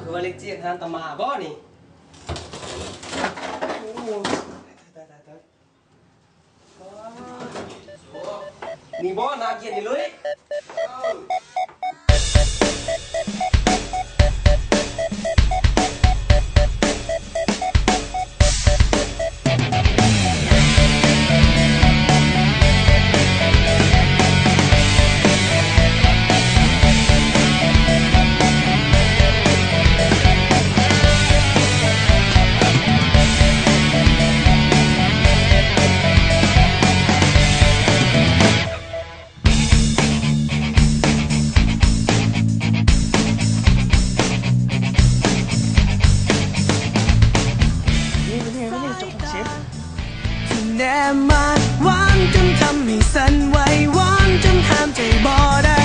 ຄືວ່າເລັກຈຽກຮ້ານຕາມາບໍ່ນີ້? ໂອ້ ຕາຍໆໆໆ ນີ້ບໍ່ ນ້ຳເຢັນນີ້ເລີຍ. ແນມມາ ຫວານຈົນທຳໃຫ້ສັ່ນໄຫວ ຫວານຈົນຫ້າມໃຈບໍ່ໄດ້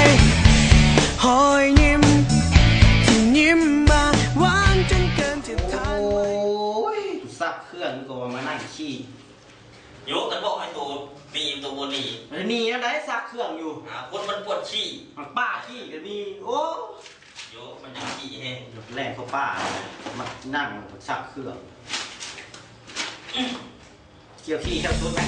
ຮອຍຍິ້ມທີ່ຍິ້ມມາ ຫວານຈົນເກີນຈະທານໄຫວ. ໂອ້ຍ ຊັກເຄື່ອງກໍວ່າມານັ່ງຂີ້. ໂຍ ກັນບອກໃຫ້ໂຕໜີ ໂຕບໍ່ໜີ. ໜີແນວໃດ? ຊັກເຄື່ອງຢູ່. ຫາຄົນມັນປວດຂີ້. ມັນປ້າຂີ້ກໍມີ. ໂອ້ ໂຍ ມັນຍັງຂີ້ແຮງ. ແລ່ນເຂົ້າປ່າ ມານັ່ງຊັກເຄື່ອງ. ກ່ຽວຂີ້ກ່ຽວຕົດໄປ.